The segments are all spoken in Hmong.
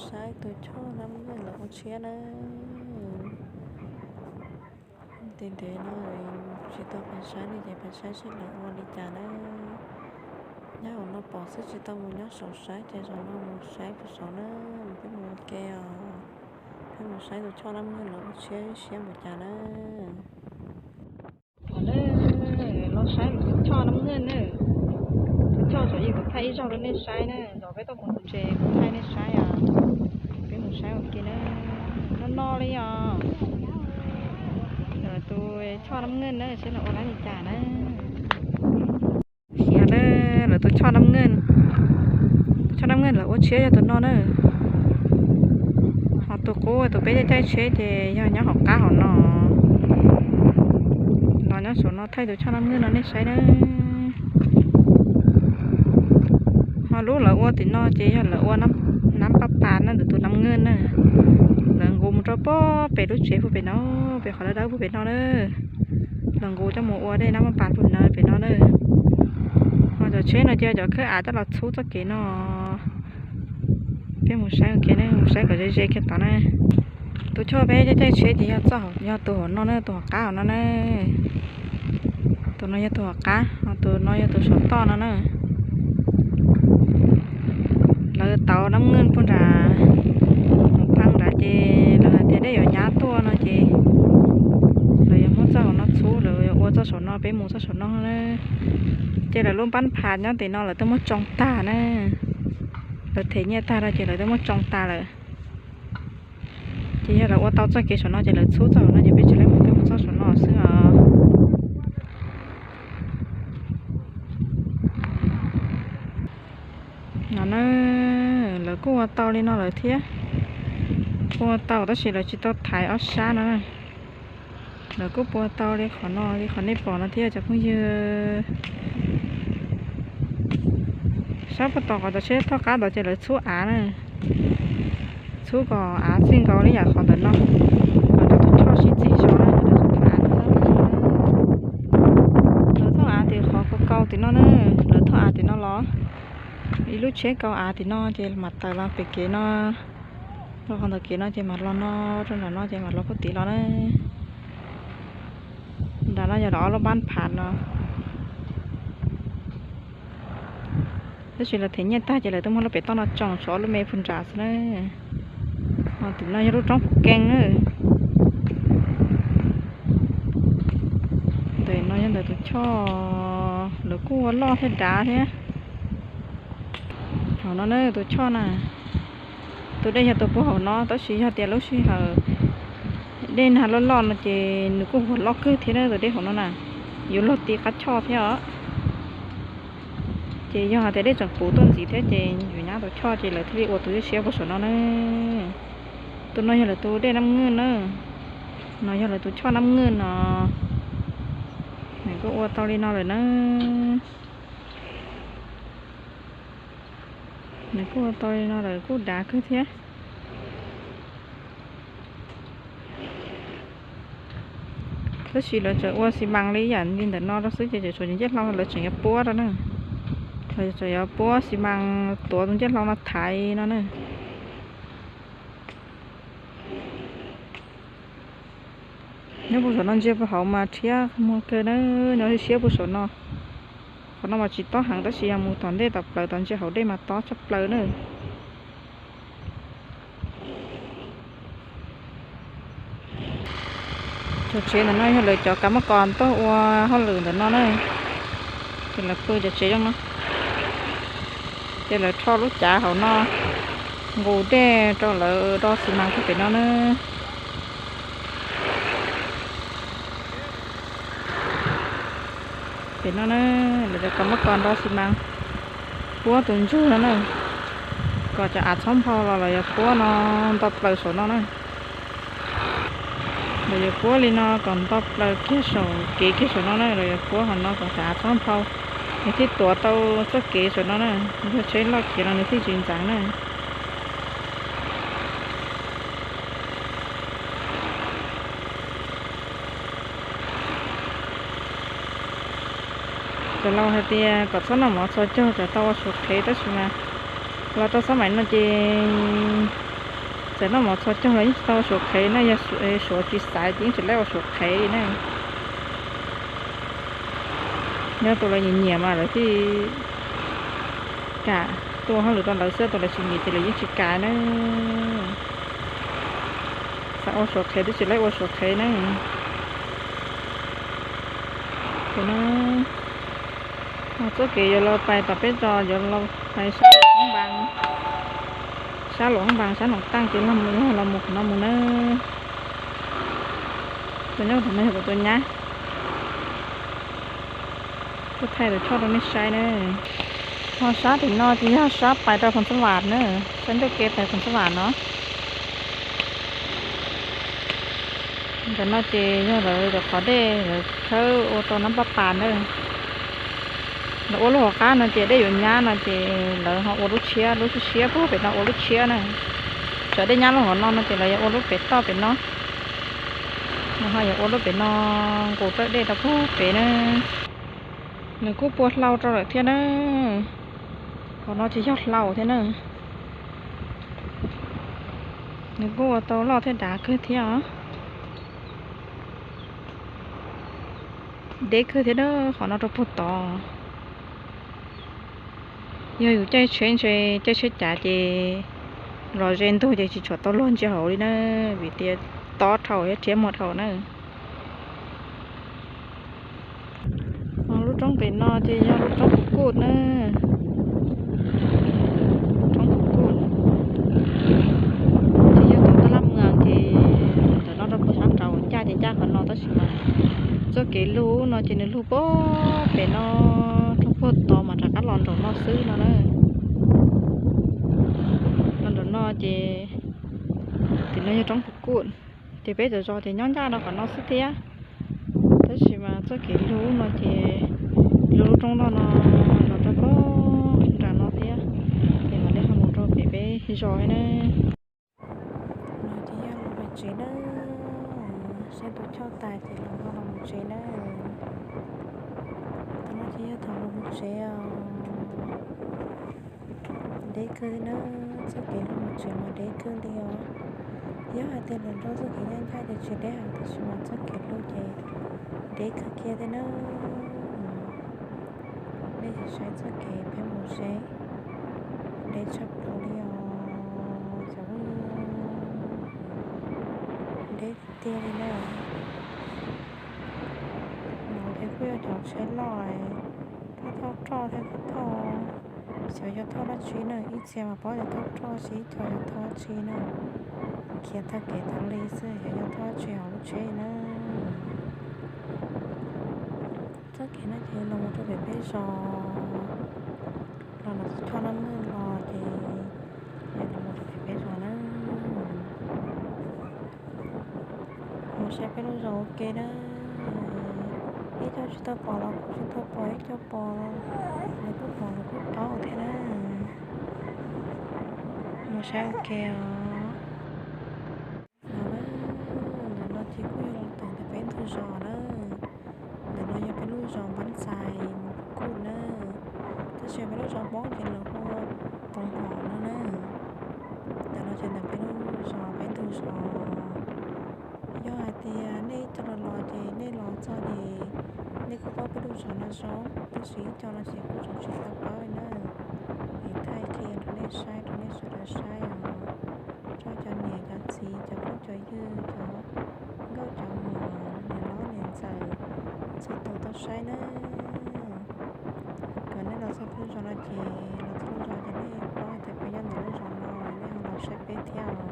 Saib tus choj nab nwj lawv ua tshiab na. Ntev ntev no tsis tau pais saib li ces pais saib seb lawv ua li cas na. Nyob hauv no pom xwb tsis tau mus nyob saum saib ces zaum no mus saib puag saum na. Peb mus ua ke os. Peb mus saib tus choj nab nwj lawv ua tshiab siab npaum cas na. Los saib tus choj nab nwj na. Tus choj tseem yog kuv thaij ib zaug rau nej saib na, los peb tuaj mus ntses kuv thaij nej saib os. Peb mus saib ua ke na. No no li os. Tus choj nab nwj na, saib lawv ua lawv li cas na. Siav na, lawv tus choj nab nwj, tus choj nab nwj lawv ua tshiab yog tus no na. Ho tus qub tus peb caij caij tsheb ces yog nyob hauv qab hauv no. Los nyob saum no thaij tus choj nab nwj no nej saib na. Ho lub lawv ua tim no ces yog lawv ua nab paj pas na, ntawm tus nab nwj na. Lawv nqus mus rau pem lub tsev puag pem no, pem qhov dawb dawb puag pem no na. Lawv nqus coj mus ua dej nab paj pas puag no pem no na. Ho cov tsheb no ces cov khawb av coj los txhub txoj kev no. Peb mus saib ua ke na, mus saib kom ze ze kiag tod na. Tus choj peb caij caij tsheb ces yog txoj, yog tus hauv no na, tus hauv qab hauv no na. Tus no yog tus hauv qab, ho tus no yog tus saum toj no na. Lawv tauv nab nwj puag nram mus phaj nrad ces lawv hais tias dej yuav nyab tuaj no ces lawv yuav muab txoj hauv no txhub, lawv yuav ua txoj saum no, peb mus txoj saum no na. Ces lawv lub npab phas nyob tim no lawv twb muab tsoo tag na. Lawv them nyiaj tag no ces lawv twb muab tsoo tas lawm. Ces yog lawv ua tau txoj kev saum no ces lawv txhub txoj hauv no ces peb tsis tau mus, peb mus txoj saum no xwb os. No na, lawv kuj ua tau li no lawm thiab. Kuj ua tau tab sis lawv tsis tau thaiv ob sab no na. Lawv kuj ua tau li qhov no, li qhov nej pom no thiab cov phooj ywg. Sab puag tom qhov cov tsheb thoj qab tod ces lawv txhub av na. Txhub kom av txij nkaus li yam qhov ntawm no, kom rau tus choj sib txig zoo na. Lawv thauj av tim qhov kaus kaus tim no na, lawv thauj av tim no los. Ib lub tsheb kaus av tim no ces mam tawm los pem kev no, los qhov ntawm kev no ces mam los no, rau nram no ces mam los puag tim los na. Nram no yog lawv ob lub npab phas no. Tab sis lawv them nyiaj tag ces lawv twb muab lub pem toj no tsoo, tshuav ob lub me puag nram xwb na. Ho tim no yog lub roob Phuv Kees na. Ntawm no yog ntawm tus choj, lawv kuj ua loj thiab dav thiab. Hauv no na tus choj na, tus dej yog tus puag hauv no tab sis yog tias lub sij hawm dej nag loj loj no ces nws kuj huam loj kawg thiab na, tus dej hauv no na, yuav luag ti qab choj thiab os. Ces yog hais tias dej tseem puv tuaj ntxiv thiab ces yuav nyab tus choj ces lawv thiaj li ua tus dej siab puag saum no na. Tus no yog lawv tus dej nab nwj na, no yog lawv tus choj nab nwj no. Nws kuj ua tau li no lawm na. Nws kuj ua tau li no lawm kuj dav kawg thiab. Tab sis lawv tseem ua xi mas li yam li ntawm no rau xwb ces tseem tshuav cov ncej hlau lawv tseem yuav puab rau na. Lawv tseem yuav puab xi mas tuav tus ncej hlau no thaiv no na. Nyob puag saum no ntsia puag hauv mas rhiab muag kawg na, nyob siab puag saum no. Qhov no mas tsis tob heev tab sis yog mus tom ntej tom plaws tom ntsia hauv dej mas tob tshaj plaws na. Cov tsev ntawm no yog lawv cov kav mab kos tuaj ua hauj lwm ntawm no na. Ces lawv pw cov tsev zoo no. Ces lawv rho lub cav hauv no nqus dej rau lawv do xi mas rau pem no na. Pem no na, lawv cov kav mab kos do xi mas puab tus ntsug no na, kom cov av txhob nphau los lawv yuav puab no nto plaws saum no na. Lawv yuav puab li no kom nto plaws kiag saum kev kiag saum no na, lawv yuav puab hauv no kom cov av txhob nphau. Nws thiaj tuav tau txoj kev saum no na, yog tsheb loj khiav los nws thiaj tsis ntxeev na. Cov laus hais tias kom txhob noj mov txhua caug, kom tau ua suav qhev tab sis mas los rau xab maim no ces Txawm noj mov txhua caug los yeej tsis tau ua suav qhev na, yog suav tsis xaiv ces yeej tsis laib ua suav qhev na. Nyob tus lawv nyiam nyiam mas lawv thiaj kam tuaj ua hauj lwm rau lawv xwb, tus lawv tsis nyiam ces lawv yeej tsis kam na. Xav ua suav qhev twb tsis laib ua suav qhev na. Ces no txoj kev yuav los pais tom peb zos yuav los pais sab Luam Npas, sab Luam Npas sab Noom Taaj ces los mus, yog los mus qhov no mus na. Tus nyob tom no yog kuv tus nyab. Kuv thaij tus choj rau nej saib na. Ho sab tim no ces yog sab pais rau Phoos Xab Vam na, sab ncauj ke pais Phoos Xab Vam no. Ntawm no ces yog lawv cov qhov dej lawv khawb ua rau nab paj pas na. Lawv ua lub hauv qab no ces dej yuav nyab no ces lawv ho ua lub tshiab, lub siab siab puag pem no ua lub tshiab na. Tsam dej nyab lub hauv no no ces lawv yuav ua lub pem toj pem no. Lawv ho yuav ua lub pem no nqus rawj dej rau puag pem na. Nws kuj pua hlau rau lawm thiab na. Qhov no ces yog hlau thiab na. Nws kuj ua tau loj thiab dav kawg thiab os. Deb kawg thiab na, qhov no rau puag tod. Yog yus caij tsheb ntshe caij tsheb cav ces los ze ntug ces tsis tshua tau luag ntsia hauv li na, vim tias tob dhau thiab rhiab muag dhau na. Ho lub roob pem no ces yog lub roob Phuv Kuj na. Roob Phuv Kuj ces yog tom Tab Laj Mwas ces ntawm no rau puag sab nraud ncaj ces ncaj qhov no tab sis mas txoj kev lug no ces nws lug puag pem no rau puag tod mas rov qab los nraum no xwb no na. Los nraum no ces tim no yog roob Phuv Kuj. Ces peb cov zos ces nyob ncaj rau qhov no xwb thiab. Tab sis mas txoj kev lug no ces lug lub roob loj no los rau puag nram no thiab. Ces mam li ho mus rau pem peb zos na. No ces yog los mus tsev na, saib tus choj tas ces los ho los mus tsev na. Tus no ces yog thaum los mus tsev os. Deb kawg li na, txoj kev los mus tsev mas deb kawg li os. Yog hais tias lawv nrog txoj kev ncaj ncaj ces tsis deb heev, tab sis mas txoj kev lug ces deb kawg kiag thiab na. Nej saib txoj kev peb mus tsev, deb tshaj plaws li os cov phooj ywg, deb tiag tiag li na. No ces kuj yog cov tsheb loj, thauj thauj roj thiab thauj, xyov yog thauj dab tsi na, ib txhia mas paub tias thauj roj tsis, ib co yog thauj dab tsi na. Khiav tag kev tag li xwb, xyov yog thauj dab tsi hauv lub tsheb na. Txoj kev no ces los mus rau pem peb zos, los ntawm tus choj no mus los ces yog los mus rau pem peb zos na. Mus saib peb lub zos ua ke na. Ib co tsis tau pom los kuj tsis tau pom, ib co pom los lawv kuj pom lawv kuj paub thiab na. Mus saib ua ke os. No na, ntawm no ces kuj yog los txog ntawm peb ntug zos na. Ntawm no yog peb lub zos Npab Ntxais mus Phuv Kuj na. Tab sis peb lub zos Hmoob ces lawv hu Toov Hom no na. Ntawm no ces ntawm peb lub zos peb ntug zos. Yog hais tias nej ib co los los ces nej los txog ces nej kuj paub peb lub zos no zoo, tab sis ib co no ces kuj tseem tsis tau paub li na. Es thaij qhia rau nej saib rau nej sawv daws saib os. Rau cov niam cov txiv cov phooj cov ywg cov nkauj cov muam niam hlob niam ntxawm txhua tus tau saib na. Kom nej los txog peb lub zos no ces los txog lub zos ces nej paub tias peb nyob ntawm lub zos no, nej ho los saib peb thiab os.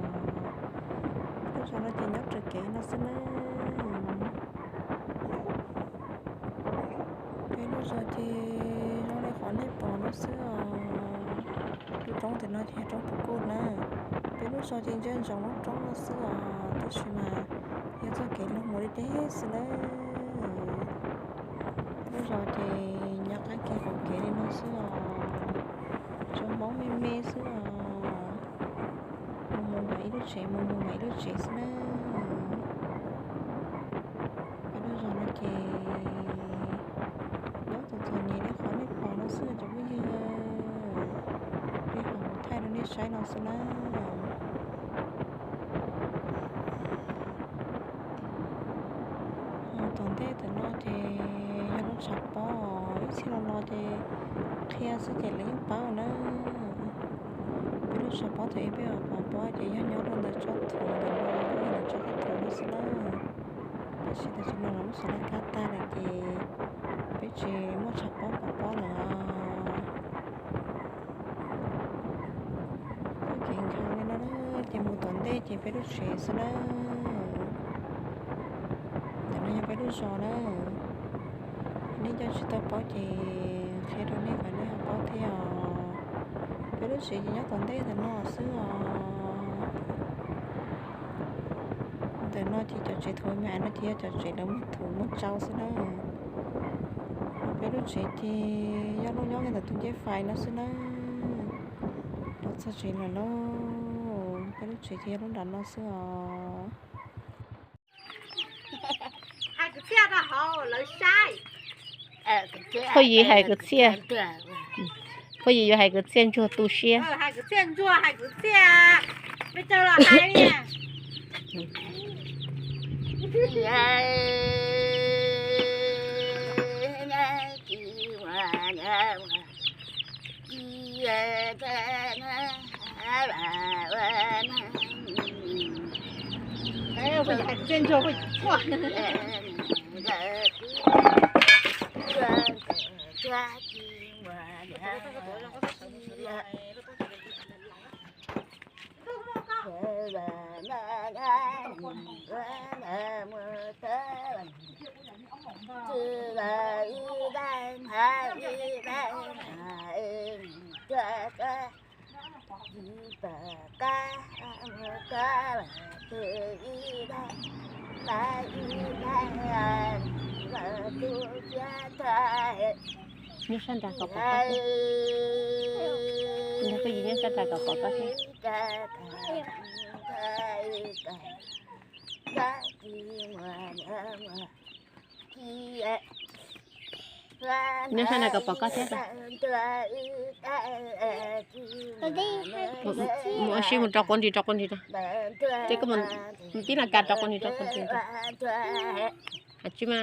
Peb lub zos no ces nyob raws kev no xwb na. Peb lub zos ces zoo li qhov nej pom no xwb os. Lub roob tim no ces yog roob Phuv Kuj na. Peb lub zos ces ntsia ntsoov lub roob no xwb os, tab sis mas yog txoj kev lug mus deb deb xwb na. Peb lub zos ces nyob qab kiag qaum kev li no xwb os. Tsuas Hmoob me me xwb os. Mus mus mas ib lub tsev, mus mus mas ib lub tsev xwb na. Peb lub zos no ces nyob txom txom nyem li qhov nej pom no xwb cov phooj ywg. Li qhov kuv thaij rau nej saib no xwb na. Ces yog lub tshav pob, ib txhia los no ces qhia xwb ces lawv yeej paub na. Peb lub tshav pob thaum ub peb pom pob ces yog nyob rau ntawm tsob thuv ntawm no, yog ntawm tsob thuv no xwb na. Tab sis tam sim no lawv muab xov laj kab tag lawm ces peb tsis muaj tshav pob pom pob lawm os. Kev nkhaus li no na, ces mus tom ntej ces peb lub tsev xwb na. Ntawm no yog peb lub zos na. Nej cov tsis tau paub ces qhia rau nej kom nej ho paub thiab os. Peb lub tsev ces nyob tom ntej ntawm no xwb os. Ntawm no ces cov tsev thuv me me no ces yog cov tsev lawv muag thuv muag tsau xwb na. Peb lub tsev ces yog lub nyob ntawm tus nceb fais no xwb na. Los txog tsev lawm lauj, peb lub tsev ces yog lub nram no xwb os. Phooj ywg hais kwv txhiaj, phooj ywg yuav hais kwv txhiaj ntsuag tu siab. Nyob sab nrad kom pom koj thiab. Nrog phooj ywg nyob sab nrad kom pom koj thiab. Nyob sab nrad kom pom koj thiab. Mus ua si mus rau quav nris, rau quav nris rau. Ces koj mus tib la kas rau quav nris, rau quav nris rau. Hais tsis mas.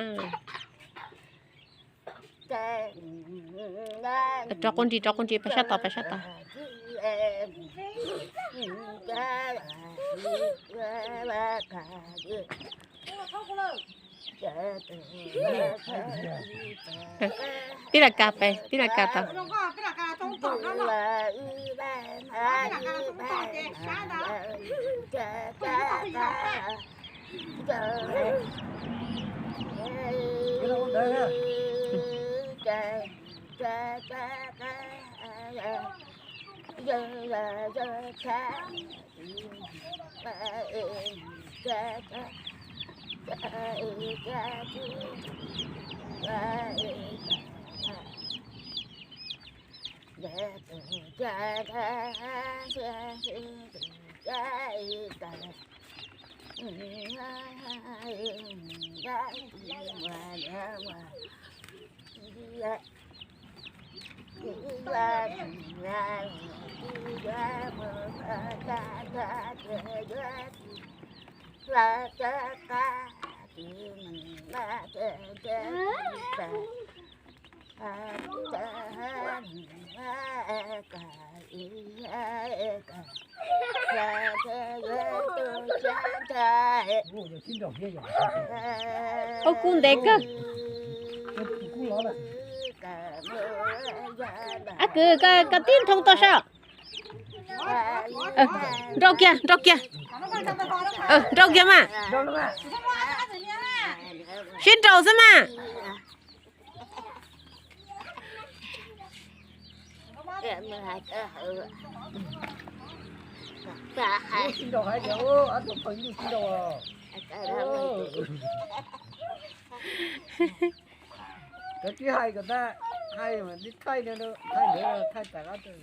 Rau quav nris, rau quav nris, pais sab tod, pais sab tod. Tib la kas pais, tib la kas tod. Ub, kub ntev kawg. Ab kwv, koj tib nthoo toj saib. Nrau kiag, nrau kiag. Nrau kiag mas. Sib nrau xwb mas. Koj tsis hais kom tag, hais mas thaij no, thaij ntawd thaij tas qab.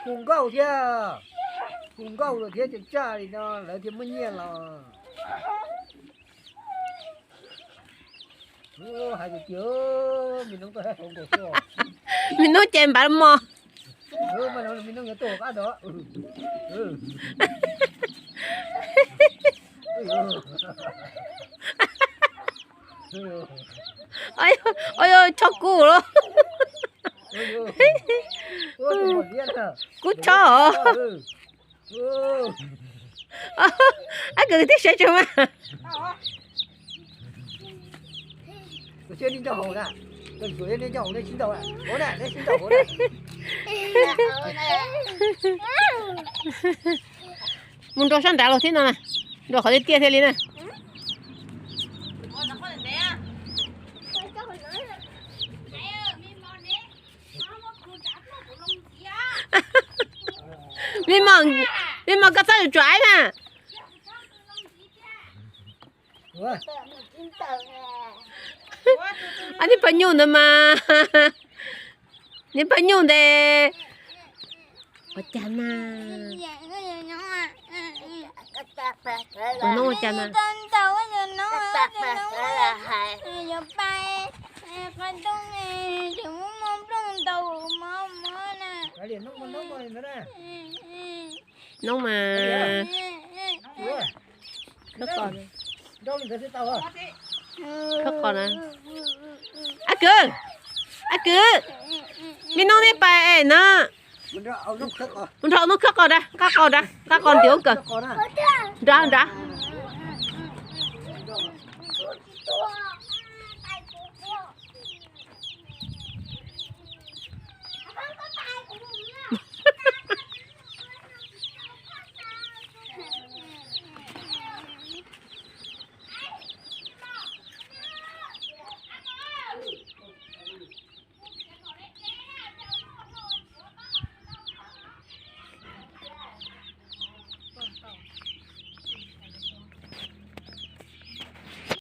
Hu nkauj thiab, hu nkauj lawm thiab, tseem tsaj li no lawv thiaj muaj nyiaj los. Hais tias, mi noob ces npav mos. Mi noob yuav tuaj qab ntawd. Oj, oj, tshov kub lawm. Kub tshov. Ab, kwv tij sawv tsees mas. Mus nrau sab nrad los thiab no na. Nrau qhov tiaj tiaj thiaj li na. Me mos, me mos koj txhob yuav tsuav aib na. Ab, niag poj nyuj ntawd mas, niag poj nyuj ntawd. Ua cas na? Ua no ua cas na? Noob mas. Khawb qos na. Ab kwv, ab kwv, me noob neb pais es na. Mus nrog noob khawb qos da, qab qos da, qab qos ntiav ub kawg. Nrad, nrad.